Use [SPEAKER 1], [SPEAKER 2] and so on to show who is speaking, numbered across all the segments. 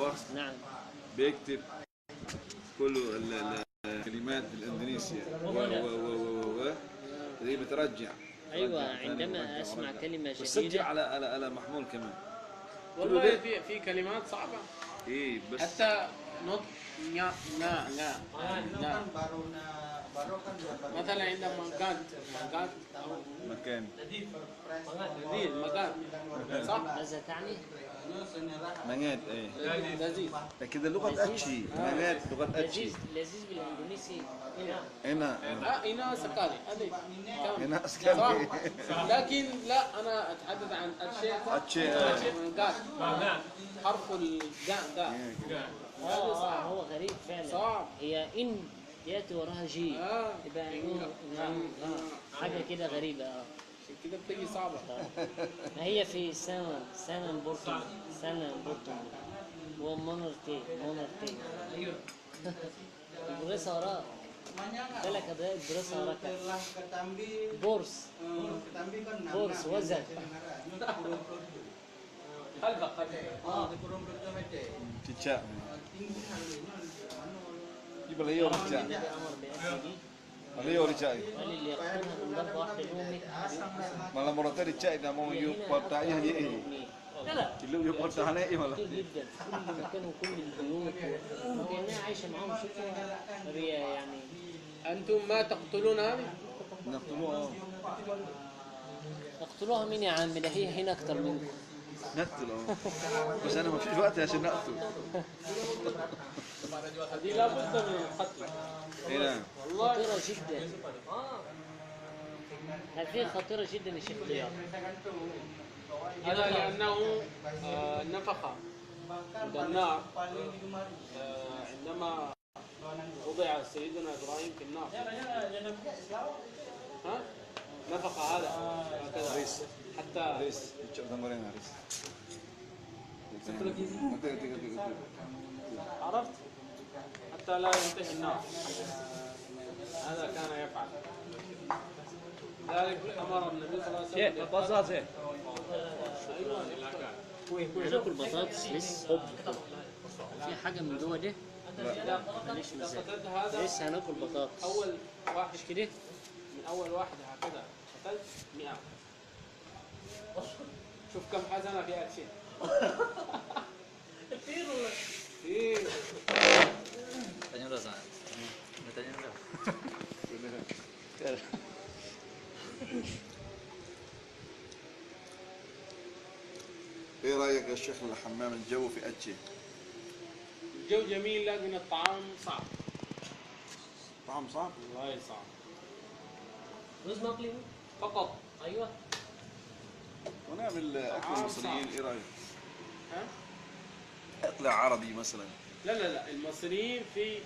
[SPEAKER 1] مصطفى.
[SPEAKER 2] نعم.
[SPEAKER 1] بيكتب كل الكلمات بالإندونيسيا و و و و و بترجع.
[SPEAKER 2] ايوه، عندما اسمع كلمة جديدة
[SPEAKER 1] بسجل على محمول كمان.
[SPEAKER 3] والله في كلمات صعبة.
[SPEAKER 1] ايه بس
[SPEAKER 3] حتى نطق نا نا نا نا. مثلا عندما مكان
[SPEAKER 1] مكان
[SPEAKER 3] لذيذ، مكان صح؟
[SPEAKER 2] ماذا تعني؟
[SPEAKER 1] منات. ايه
[SPEAKER 3] لذيذ.
[SPEAKER 1] لكن اللغة اتشي، منات لغة اتشي.
[SPEAKER 2] لذيذ، لذيذ بالاندونيسي
[SPEAKER 1] انا
[SPEAKER 3] انا سكالي هذه
[SPEAKER 1] انا سكالي.
[SPEAKER 3] لكن لا، انا اتحدث عن اتشي.
[SPEAKER 1] اتشي
[SPEAKER 3] مكان، حرف الجاء ده
[SPEAKER 2] هو غريب فعلا.
[SPEAKER 3] صعب.
[SPEAKER 2] هي ان ياتي وراها جي، يبقى حاجة كده غريبة.
[SPEAKER 3] عشان كده بتيجي صعبة.
[SPEAKER 2] ما هي في سنة بورتون، سنة بورتون ومونرتي، مونرتي. ايوه البريسه وراك، بالك البريسه وراك. بورس، بورس وزن.
[SPEAKER 1] تشا يبقى هي ورجع، هي ورجع. malah مرتين رجع إذا mau يقطع هي إيه اللي يقطع عليه إيه والله.
[SPEAKER 2] كتير جدا في كل مكان وكل البيوت، وكأنها عايشة معاهم. شوفوا يعني.
[SPEAKER 3] أنتم ما تقتلون هذه؟
[SPEAKER 1] نقتلوها.
[SPEAKER 2] تقتلوها مين يا عم؟ ده هي هنا أكتر منكم.
[SPEAKER 1] نقتل بس أنا ما فيش وقت عشان نقتل.
[SPEAKER 3] دي لابد من القتل.
[SPEAKER 1] إيه نعم.
[SPEAKER 2] خطيرة جدا. هذه خطيرة جدا يا شيخ ضياء.
[SPEAKER 3] هذا لأنه نفخ عند النار، عندما وضع سيدنا إبراهيم في النار، ها؟ نفخ هذا هكذا حتى عرفت، حتى لا ينتهي النار. هذا كان يفعل ذلك، أمر النبي صلى الله عليه وسلم.
[SPEAKER 2] هناكل بطاطس لسه؟ في حاجة من جوه دي؟
[SPEAKER 1] لا
[SPEAKER 2] ماليش مزاج. لسه هناكل بطاطس.
[SPEAKER 3] أول واحد
[SPEAKER 2] مش كده؟
[SPEAKER 3] من أول واحد هكذا قتلت 100. شوف كم حزنة في أكشن.
[SPEAKER 2] كثير والله.
[SPEAKER 3] كثير.
[SPEAKER 4] Tanya udah sana. Tanya udah.
[SPEAKER 1] ايه رايك يا شيخ الحمام الجو في اتشي؟
[SPEAKER 3] الجو جميل لكن الطعام صعب.
[SPEAKER 1] طعام صعب؟
[SPEAKER 3] والله صعب.
[SPEAKER 2] رز مقلي
[SPEAKER 3] فقط.
[SPEAKER 2] ايوه.
[SPEAKER 1] ونعمل اكل المصريين، ايه رايك؟
[SPEAKER 3] ها؟
[SPEAKER 1] اطلع عربي مثلا.
[SPEAKER 3] لا لا لا، المصريين في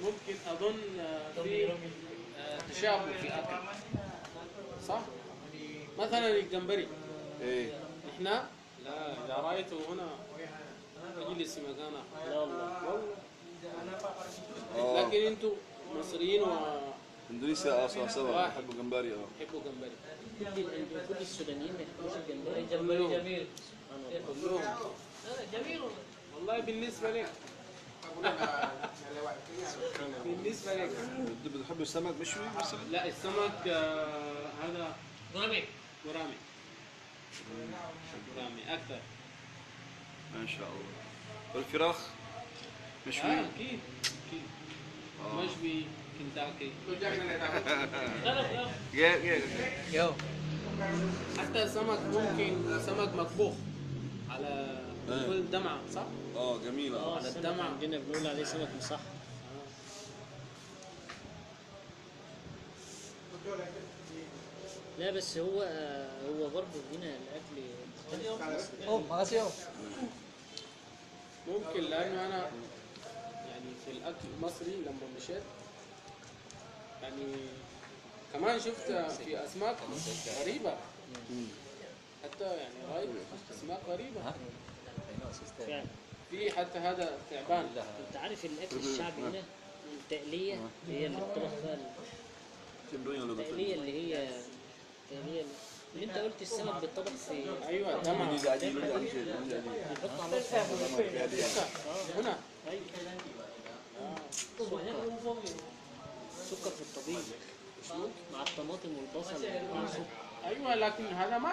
[SPEAKER 3] ممكن اظن في تشابه في الاكل، صح؟ مثلا الجمبري.
[SPEAKER 1] ايه
[SPEAKER 3] احنا لا، اذا رايته هنا اجلس في مكانه.
[SPEAKER 2] لا والله.
[SPEAKER 3] والله. لكن انتم مصريين و
[SPEAKER 1] اندونيسيا سوا سوا بيحبوا جمبري.
[SPEAKER 3] بيحبوا جمبري.
[SPEAKER 2] كل السودانيين ما يحبوش الجمبري.
[SPEAKER 5] الجمبري جميل
[SPEAKER 3] كلهم.
[SPEAKER 5] جميل
[SPEAKER 3] والله. بالنسبة لك بالنسبة لك
[SPEAKER 1] بتحبوا السمك مشوي مثلا؟
[SPEAKER 3] لا السمك هذا
[SPEAKER 5] غرامي.
[SPEAKER 3] غرامي غرامي أكثر.
[SPEAKER 1] ما شاء الله. والفراخ مشوي؟
[SPEAKER 3] أكيد أكيد مشوي كنتاكي. حتى السمك ممكن سمك مطبوخ على كل دمعة، صح؟
[SPEAKER 1] جميلة.
[SPEAKER 3] على الدمعة
[SPEAKER 2] عندنا بنقول عليه سمك مصح. لا بس هو برضه هنا الأكل مختلف.
[SPEAKER 3] ممكن لأنه أنا يعني في الأكل المصري لما مشيت يعني كمان شفت في أسماك غريبة، حتى يعني رأيت أسماك غريبة في حتى هذا تعبان.
[SPEAKER 2] أنت عارف الأكل الشعبي هنا التقلية هي اللي بتطبخ فيها، التقلية اللي هي التقلية اللي انت قلت السمك بالطبق في.
[SPEAKER 3] ايوه تمام.
[SPEAKER 2] بيحط على
[SPEAKER 3] هنا.
[SPEAKER 2] ايوه سكر في الطبيخ مع الطماطم والبصل مع سكر.
[SPEAKER 3] ايوه لكن هذا ما